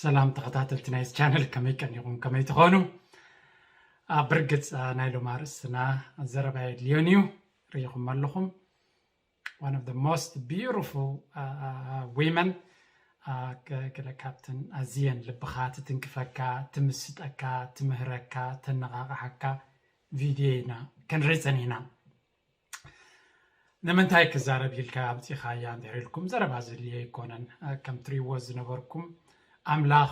ሰላም ተኸታተልቲ ናይዚ ቻነል፣ ከመይ ቀኒኹም? ከመይ ትኾኑ? ኣብ ብርግጽ፣ አ፣ ናይ ሎማ ኣርእስትና ዘረባ የድልዮን እዩ። ርኢኹም ኣለኹም። One of the most beautiful, አ፣ አ፣ አ፣ women፣ አ፣ ገ-፣ ገለ ካብተን ኣዝየን ልብኻ ትትንክፈካ፣ ትምስጠካ፣ ትምህረካ፣ ተነቓቕሓካ ቪድዮ ኢና ክንርኢ ጸኒሕና። ንምንታይ ክዛረብ ኢልካ ኣምጺኻያ እንድሕር ኢልኩም፣ ዘረባ ዘድልዮ ኣይኮነን። አ፣ ከም ትሪእዎ ዝነበርኩም፣ ኣምላኽ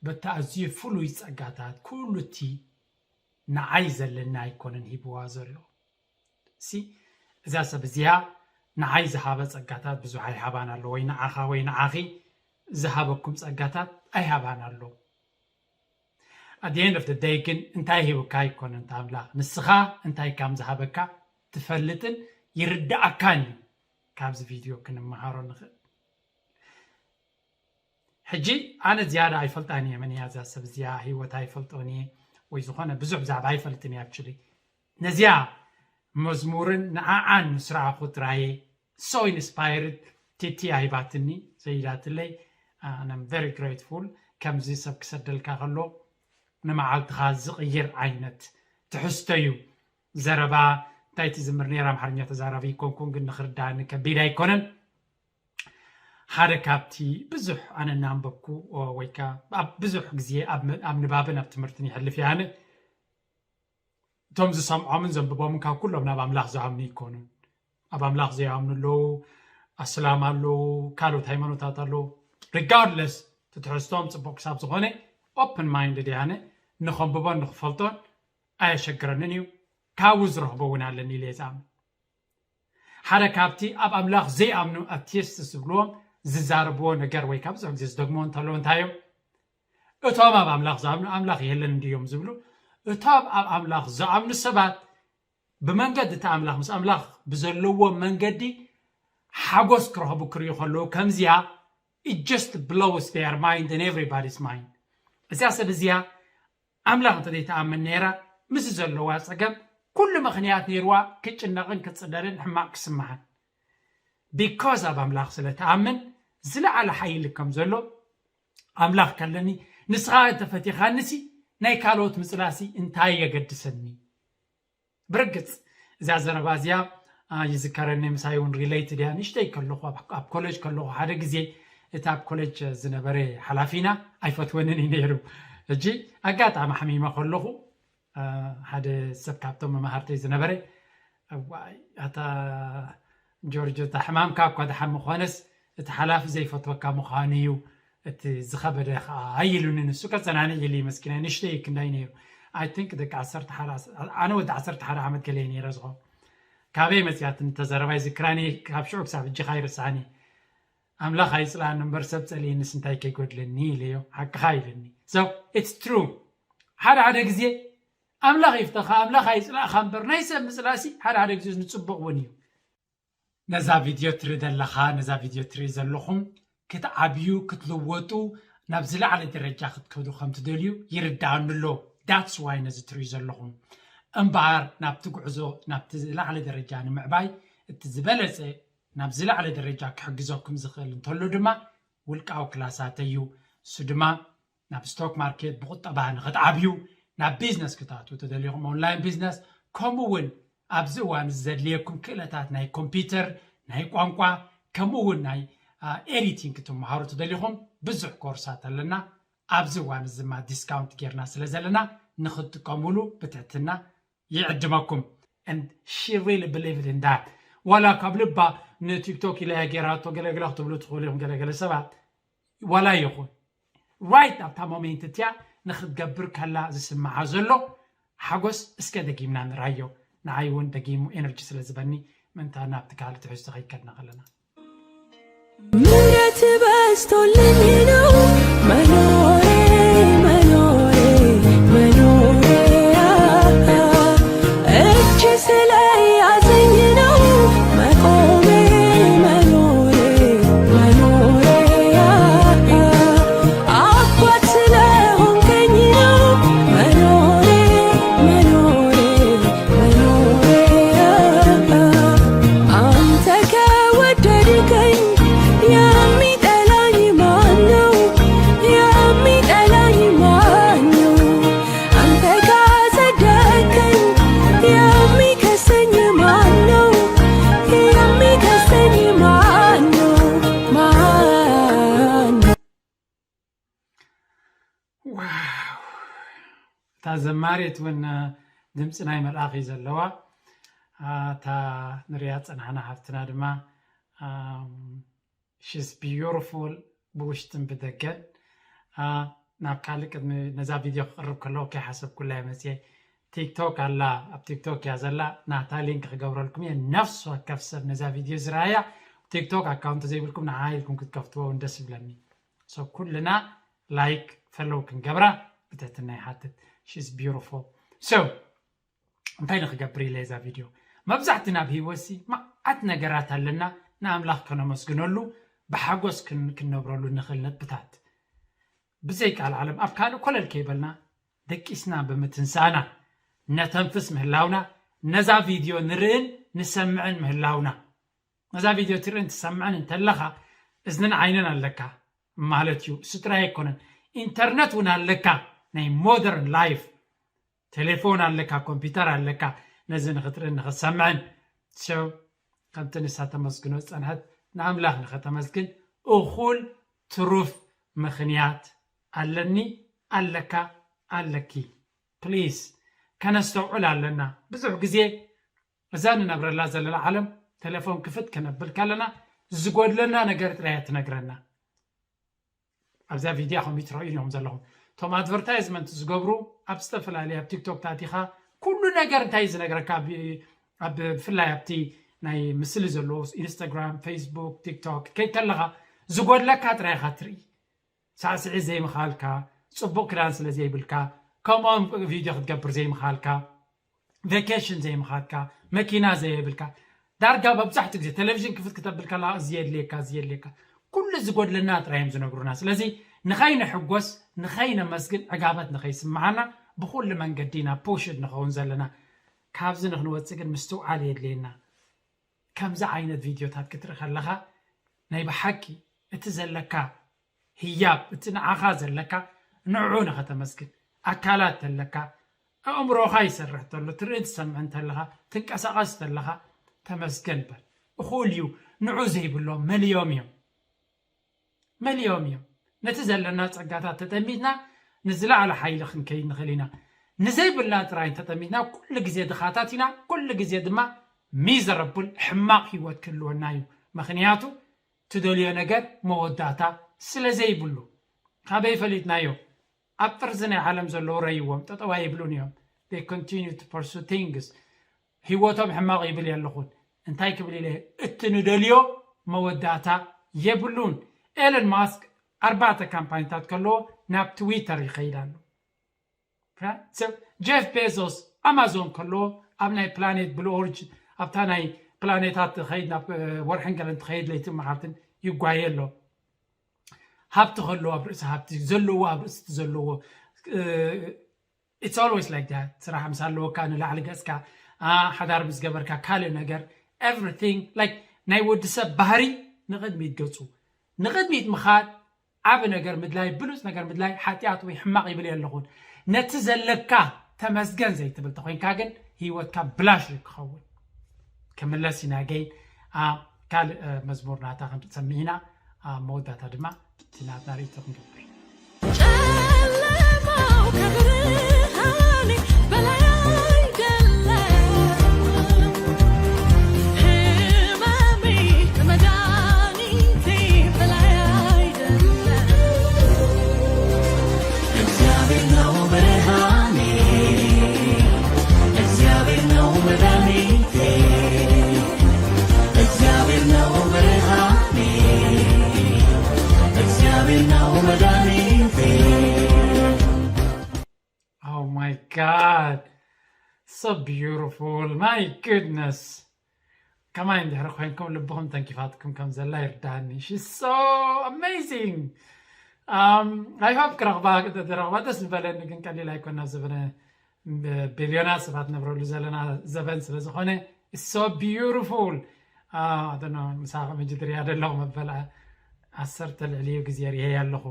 በቲ ኣዝዩ ፍሉይ ጸጋታት፣ ኩሉ እቲ ንዓይ ዘለኒ ኣይኮነን ሂብዋ ዘሎ። ሲ፣ እዛ ሰብ እዚኣ ንዓይ ዝሃበ ጸጋታት ብዙሕ ኣይሃባን ኣሎ፣ ወይ ንዓኻ ወይ ንዓኺ ዝሃበኩም ጸጋታት ኣይሃባን ኣሎ። At the end of the day ግን እንታይ ሂብካ ኣይኮነን እቲ ኣምላኽ፣ ንስኻ እንታይ ከም ዝሃበካ ትፈልጥን ይርድኣካን እዩ። ካብዚ ቪድዮ ክንመሃሮ ንኽእል። ሕጂ ኣነ ዝያዳ ኣይፈልጣን እየ፣ መን እያ እዛ ሰብ እዚኣ፣ ህይወታ ኣይፈልጦን እየ፣ ወይ ዝኾነ ብዙሕ ብዛዕባ ኣይፈልጥን እየ። Actually ነዚኣ መዝሙርን ንዓዓን ምስ ረኣኹ ጥራየ so inspired፣ ቲቲ ኣሂባትኒ፣ ዘይዳትለይ። I'm very grateful። ከምዚ ሰብ ክሰደልካ ከሎ ንመዓልትኻ ዝቕይር ዓይነት ትሕዝቶ እዩ። ዘረባ እንታይ ትዝምር ነይራ፣ ኣምሓርኛ ተዛራቢ ኣይኮንኩን፣ ግን ንኽርዳእኒ ከቢድ ኣይኮነን። ሓደ ካብቲ ብዙሕ ኣነ እናንበብኩ፣ ኦ፣ ወይ ከኣ ኣብ ብዙሕ ግዜ ኣብ ም-፣ ኣብ ንባብን ኣብ ትምህርትን ይሕልፍ እየ ኣነ። እቶም ዝሰምዖምን ዘንብቦምን ካብ ኩሎም ናብ ኣምላኽ ዝኣምኑ ይኮኑን። ኣብ ኣምላኽ ዘይኣምኑ ኣለዉ፣ ኣስላም ኣለዉ፣ ካልኦት ሃይማኖታት ኣለዉ። Regardless፣ እቲ ትሕዝቶም ጽቡቕ ክሳብ ዝኾነ፣ open minded እየ ኣነ፣ ንኸንብቦን ንኽፈልጦን ኣየሸግረንን እዩ። ካብኡ ዝረኽቦ እውን ኣለኒ ኢለ እየ ዝኣምን። ሓደ ካብቲ ኣብ ኣምላኽ ዘይኣምኑ ኣቲስት ዝብልዎም ዝዛረብዎ ነገር ወይ ካብ ብዙሕ ግዜ ዝደግምዎ እንተለዉ እንታይ እዮም? እቶም ኣብ ኣምላኽ ዝኣምኑ ኣምላኽ የለን እንድዮም ዝብሉ። እቶም ኣብ ኣምላኽ ዝኣምኑ ሰባት ብመንገዲ እቲ ኣምላኽ ምስ ኣምላኽ ብዘለዎ መንገዲ ሓጎስ ክረኽቡ ክርእዩ ከለዉ ከምዚኣ it just blows their mind and everybody's mind። እዚኣ ሰብ እዚኣ ኣምላኽ እንተዘይትኣምን ነይራ፣ ምስ ዘለዋ ጸገም ኩሉ ምኽንያት ነይርዋ ክጭነቕን ክጽለልን ሕማቕ ክስምዓን። Because ኣብ ኣምላኽ ስለ ትኣምን ዝለዓለ ሓይሊ ከም ዘሎ፣ ኣምላኽ ከለኒ ንስኻ እንተፈቲኻንሲ ናይ ካልኦት ምጽላሲ እንታይ የገድሰኒ? ብርግጽ እዛ ዘረባ እዚኣ፣ አ፣ ይዝከረኒ፣ ምሳይ እውን ሪሌትድ እያ። ንእሽተይ ከለኹ ኣብ፣ ኣብ ኮሌጅ ከለኹ ሓደ ግዜ እቲ ኣብ ኮሌጅ ዝነበረ ሓላፊና ኣይፈትወንን እዩ ነይሩ። ሕጂ ኣጋጣሚ ሓሚመ ከለኹ፣ አ፣ ሓደ ሰብ ካብቶም መማህርተይ ዝነበረ፣ "እዋይ፣ ኣታ ጆርጆ፣ እታ ሕማምካ እኳ ደሓን ምኾነስ እቲ ሓላፊ ዘይፈትወካ ምዃኑ እዩ እቲ ዝኸበደ ኸዓ" ኢሉኒ። ንሱ ከጸናንዕ ኢሉ እዩ መስኪናይ፣ ንእሽተይ እዩ ክንዳይ ነይሩ። I think ደቂ ዓሰርተ ሓደ፣ ኣነ ወዲ ዓሰርተ ሓደ ዓመት ገለ እየ ነይረ ዝኸውን። ካበይ መጺኣትኒ እታ ዘረባ ኣይዝክራን እየ፣ ካብ ሽዑ ክሳብ ሕጂ ከኣ ኣይርስዓን እየ። "ኣምላኽ ኣይጽልኣኒ እምበር ሰብ ጸሊእንስ እንታይ ከይጎድለኒ?" ኢለዮ። "ሓቅኻ" ኢለኒ። So it's true። ሓደ ሓደ ግዜ ኣምላኽ ይፍተኻ፣ ኣምላኽ ኣይጽላእኻ እምበር ናይ ሰብ ምጽላእሲ ሓደ ሓደ ግዜ ንጽቡቕ እውን እዩ። ነዛ ቪድዮ ትርኢ ዘለኻ፣ ነዛ ቪድዮ ትርኢ ዘለኹም ክትዓብዩ፣ ክትልወጡ፣ ናብ ዝለዓለ ደረጃ ክትከዱ ከም ትደልዩ ይርድኣኒ ኣሎ። That's why ነዚ ትርእዩ ዘለኹም። እምበኣር ናብቲ ጉዕዞ፣ ናብቲ ዝለዓለ ደረጃ ንምዕባይ እቲ ዝበለጸ ናብ ዝለዓለ ደረጃ ክሕግዘኩም ዝኽእል እንተሎ ድማ ውልቃዊ ክላሳተይ እዩ። እሱ ድማ ናብ ስቶክ ማርኬት ብቁጠባ ንኽትዓብዩ፣ ናብ ቢዝነስ ክትኣትዉ ተደሊኹም ኦንላይን ቢዝነስ፣ ከምኡ እውን ኣብዚ እዋን እዚ ዘድልየኩም ክእለታት ናይ ኮምፒውተር፣ ናይ ቋንቋ፣ ከምኡ እውን ናይ፣ አ፣ ኤዲቲንግ ክትመሃሩ ተደሊኹም ብዙሕ ኮርሳት ኣለና። ኣብዚ እዋን እዚ ድማ ዲስካውንት ጌርና ስለ ዘለና ንኽትጥቀሙሉ ብትሕትና ይዕድመኩም። And she really believed in that። ዋላ ካብ ልባ ንቲክቶክ ኢላ እያ ጌራቶ ገለገለ ክትብሉ ትኽእሉ ኢኹም፣ ገለገለ ሰባት። ዋላ ይኹን፣ ራይት ኣብታ ሞሜንት እቲኣ ንኽትገብር ከላ ዝስምዓ ዘሎ ሓጎስ እስከ ደጊምና ንርኣዮ። ንዓይ እውን ደጊሙ ኤነርጂ ስለ ዝበኒ ምእንታ ናብቲ ካልእ ትሕዝቶ ከይከድና ከለና። ምሕረት በዝቶልኝ ነው መኖሬ፣ መኖሬ፣ መኖሬ። እጅ ስለያዘኝ ነው መቆሜ፣ መኖሬ፣ መኖሬ። አባት ስለሆንከኝ ነው መኖሬ፣ መኖሬ፣ መኖሬ። አንተ ከወደድከኝ የሚጠላኝ ማን ነው? የሚ- እታ ዘማሪት እውን ድምፂ ናይ መልኣኽ እዩ ዘለዋ። እታ ንሪኣ ፀናሕና ሓፍትና ድማ she's beautiful ብውሽጥን ብደገን። ናብ ካልእ ቅድሚ ነዛ ቪድዮ ክቕርብ ከለኹ ከይሓሰብኩላ እየ መፅየ። ቲክቶክ ኣላ፣ ኣብ ቲክቶክ እያ ዘላ። ናታ ሊንክ ክገብረልኩም እየ። ነፍሲ ወከፍ ሰብ ነዛ ቪድዮ ዝረኣያ ቲክቶክ ኣካውንት ዘይብልኩም ንዓ ኢልኩም ክትከፍትዎ እውን ደስ ይብለኒ። So ኩልና ላይክ ፈሎው ክንገብራ ብትሕትና ይሓትት። She's beautiful። So እንታይ ንክገብር ኢለ እዛ ቪድዮ? መብዛሕትና ኣብ ህይወትሲ መዓት ነገራት ኣለና፣ ንኣምላኽ ከነመስግነሉ፣ ብሓጎስ ክን- ክንነብረሉ ንኽእል ነጥብታት። ብዘይ ቃል ዓለም ኣብ ካልእ ኮለል ከይበልና ደቂስና ብምትንሳእና ነተንፍስ ምህላውና፣ ነዛ ቪድዮ ንርእን ንሰምዕን ምህላውና። ነዛ ቪድዮ ትርእን ትሰምዕን እንተለኻ እዝንን ዓይንን ኣለካ ማለት እዩ። እሱ ጥራይ ኣይኮነን፣ ኢንተርነት እውን ኣለካ። ናይ ሞደርን ላይፍ ቴሌፎን ኣለካ፣ ኮምፒውተር ኣለካ፣ ነዚ ንኽትርእን ንኽትሰምዕን። So ከምቲ ንሳ ተመስግኖ ዝጸንሐት ንኣምላኽ ንኸተመስግን እኹል ትሩፍ ምኽንያት ኣለኒ፣ ኣለካ፣ ኣለኪ። ፕሊስ ከነስተውዕል ኣለና። ብዙሕ ግዜ እዛ ንነብረላ ዘለና ዓለም ቴሌፎን ክፍት ከነብል ከለና ዝጎድለና ነገር ጥራይ እያ ትነግረና። ኣብዛ ቪድያ ከምኡ ትረእዩ እዮም ዘለኹም። እቶም ኣድቨርታይዝመንት ዝገብሩ ኣብ ዝተፈላለዩ ኣብ ቲክቶክ ታቲኻ ኩሉ ነገር እንታይ እዩ ዝነግረካ? ኣብ- ኣብ ብፍላይ ኣብቲ ናይ ምስሊ ዘለዎ ኢንስታግራም፣ ፌስቡክ፣ ቲክቶክ ከይድ ከለኻ ዝጎድለካ ጥራይ ኢኻ ትርኢ። ሳዕስዒት ዘይምኻልካ፣ ጽቡቕ ክዳን ስለ ዘይብልካ፣ ከምኦም ቪድዮ ክትገብር ዘይምኻልካ፣ ቬኬሽን ዘይምኻድካ፣ መኪና ዘየብልካ፣ ዳርጋ መብዛሕትኡ ግዜ ቴሌቪዥን ክፍት ክተብል ከላ እዚ የድልየካ፣ እዚ የድልየካ፣ ኩሉ ዝጎድለና ጥራይ እዮም ዝነግሩና። ስለዚ ንኸይንሕጎስ፣ ንኸይነመስግን፣ ዕጋበት ንኸይስምዓና ብኹሉ መንገዲ ኢና ፑሽድ ንኸውን ዘለና። ካብዚ ንክንወፅእ ግን ምስትውዓል የድልየና። ከምዚ ዓይነት ቪድዮታት ክትርኢ ከለኻ ናይ ብሓቂ እቲ ዘለካ ህያብ፣ እቲ ንዓኻ ዘለካ ንዕኡ ንኸተመስግን፣ ኣካላት ተለካ፣ ኣእምሮኻ ይሰርሕ ተሎ፣ ትርኢ ትሰምዕ እንተለኻ፣ ትንቀሳቐስ ተለኻ ተመስገን በል። እኹል እዩ። ንዑ ዘይብሎም መሊኦም እዮም። መሊኦም እዮም። ነቲ ዘለና ጸጋታት ተጠሚትና ንዝለዓለ ሓይሊ ክንከይድ ንኽእል ኢና። ንዘይብልና ጥራይ እንተጠሚትና ኩሉ ግዜ ድኻታት ኢና፣ ኩሉ ግዜ ድማ ሚዘረብል ሕማቕ ህይወት ክህልወና እዩ። ምኽንያቱ ትደልዮ ነገር መወዳእታ ስለ ዘይብሉ። ካበይ ፈሊጥናዮ? ኣብ ጥርዚ ናይ ዓለም ዘለዉ ረይዎም ጠጠው ኣይብሉን እዮም። They continue to pursue things። ህይወቶም ሕማቕ ይብል የለኹን። እንታይ ክብል ኢለ? እቲ ንደልዮ መወዳእታ የብሉን። ኤለን ማስክ ኣርባዕተ ካምፓኒታት ከለዎ ናብ ትዊተር ይኸይድ ኣሎ። ጀፍ ቤዞስ ኣማዞን ከሎ ኣብ ናይ ፕላኔት ብሉ ኦሪጅን ኣብታ ናይ ፕላኔታት ትኸይድ ናብ ወርሕን ገለን ትኸይድ ለይቲ መዓልትን ይጓየ ኣሎ። ሃብቲ ከሎ ኣብ ርእሲ ሃብቲ ዘለዎ ኣብ ርእሲ ዘለዎ it's always like that። ስራሕ ምስ ኣለወካ ንላዕሊ ገፅካ ሓዳር ምስ ገበርካ ካልእ ነገር everything like ናይ ወዲ ሰብ ባህሪ ንቕድሚት ገፁ ንቕድሚት ምኻድ ዓቢ ነገር ምድላይ ብሉጽ ነገር ምድላይ ሓጢኣት ወይ ሕማቕ ይብል የለኹን። ነቲ ዘለካ ተመስገን ዘይትብል ተኾይንካ ግን ህይወትካ ብላሽ እዩ ክኸውን። ክምለስ ኢና ገይ ኣብ ካልእ መዝሙር ናታ ክንሰምዕ ኢና። ኣብ መወዳእታ ድማ እቲ ናትና ርእይቶ ክንገብር። ጨለማው ከብርሃኔ በላይ አይደለም። ህመሜ ከመድኃኒቴ በላይ አይደለም። እግዚአብሔር ነው ብርሃኔ፣ እግዚአብሔር ነው መድኃኒቴ፣ እግዚአብሔር ነው ብርሃኔ፣ እግዚአብሔር ነው መድኃኒቴ። Oh my God, so beautiful, my goodness። ከማይ እንድሕሪ ኮይንኩም ልብኹም ተንኪፋትኩም ከም ዘላ ይርዳኒ። She's so amazing. Um, I hope ክረኽባ ክረኽባ ደስ ዝበለኒ ግን ቀሊል ኣይኮና ዘበነ ቢልዮናት ሰባት ነብረሉ ዘለና ዘበን ስለ ዝኾነ it's so beautiful። ምሳ ከመጅ ድርያ ደለኹ መበል ዓሰርተ ልዕሊኡ ግዜ ርሄ ኣለኹ።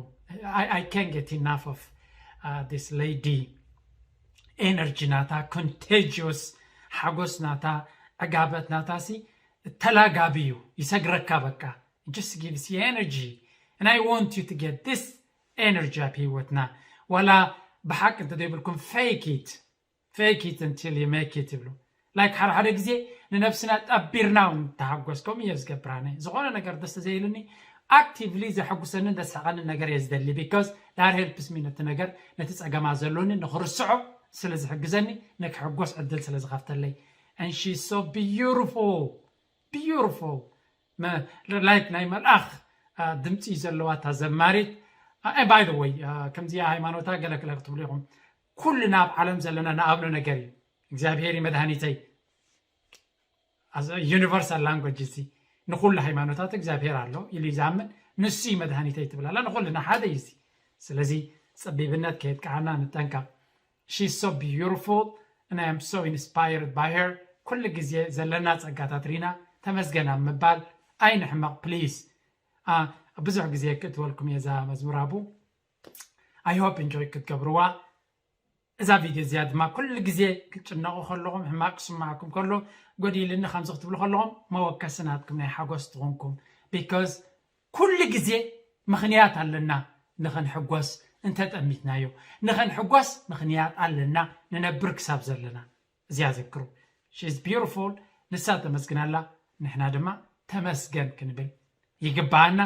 I can't get enough of this lady። ኤነርጂ ናታ ኮንቴጂዮስ፣ ሓጎስ ናታ፣ ዕጋበት ናታ ሲ ተላጋቢ እዩ። ይሰግረካ በቃ። Just gives you energy and I want you to get this energy ኣብ ህይወትና። ዋላ ብሓቂ እንተዘይብልኩም fake it fake it until you make it ይብሉ። Like ሓደ ሓደ ግዜ ንነብስና ጠቢርና እውን ተሃጎስ ከምኡ እየ ዝገብራነ። ዝኾነ ነገር ደስ ዘይልኒ actively ዘሐጉሰንን ዘስሕቐንን ነገር እየ ዝደሊ because that helps me ነቲ ነገር ነቲ ጸገማ ዘሎኒ ንኽርስዖ ስለ ዝሕግዘኒ ንክሕጎስ ዕድል ስለ ዝኸፍተለይ and she's so beautiful beautiful like ናይ መልኣኽ ድምፂ ዘለዋ እታ ዘማሪት by the way ከምዚኣ ሃይማኖታ ገለክለ ክትብሉ ኢኹም ኩልና ኣብ ዓለም ዘለና ንኣብሎ ነገር እዩ እግዚኣብሔር መድሃኒተይ universal language እዚ ንኩሉ ሃይማኖታት እግዚኣብሔር ኣሎ ኢሉ ይዛምን ንሱ መድሃኒተይ ትብላላ ንኩልና ሓደ እዩ እዚ ስለዚ ፀቢብነት ከየጥቃዓና ንጠንቀቕ she's so beautiful and I am so inspired by her ኩሉ ግዜ ዘለና ፀጋታት ሪና ተመስገን ኣብ ምባል ኣይንሕመቕ please ብዙሕ ግዜ ክትበልኩም እየ እዛ መዝሙር ኣቡ I hope enjoy ክትገብርዋ እዛ ቪድዮ እዚኣ ድማ ኩሉ ግዜ ክትጭነቑ ከለኹም ሕማቅ ክስማዕኩም ከሎ ጎዲልኒ ከምዚ ክትብሉ ከለኹም መወከሲ ናትኩም ናይ ሓጎስ ትኾንኩም because ኩሉ ግዜ ምኽንያት ኣለና ንኽንሕጎስ እንተጠሚትናዮ ንኽንሕጎስ ምኽንያት ኣለና ንነብር ክሳብ ዘለና እዚኣ ዘክሩ she's beautiful ንሳ ተመስግናላ ንሕና ድማ ተመስገን ክንብል ይግባኣና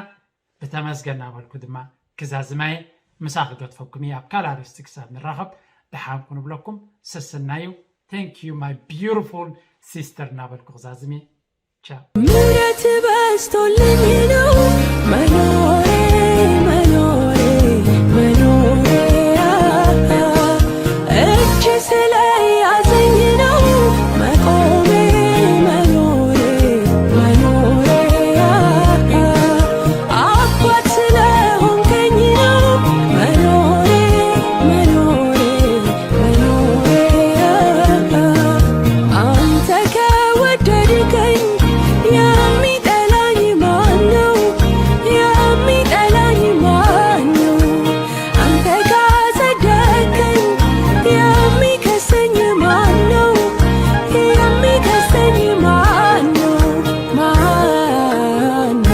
ብተመስገን እናበልኩ ድማ ክዛዝማየ ምሳ ክገድፈኩም እየ ኣብ ካልእ ኣርእስቲ ክሳብ ንራኸብ ደሓን ኩኑ ብለኩም ስስናዩ thank you my beautiful sister እናበልኩ ክዛዝም እየ ቻው ምሕረት በዝቶልኝ ነው መኖር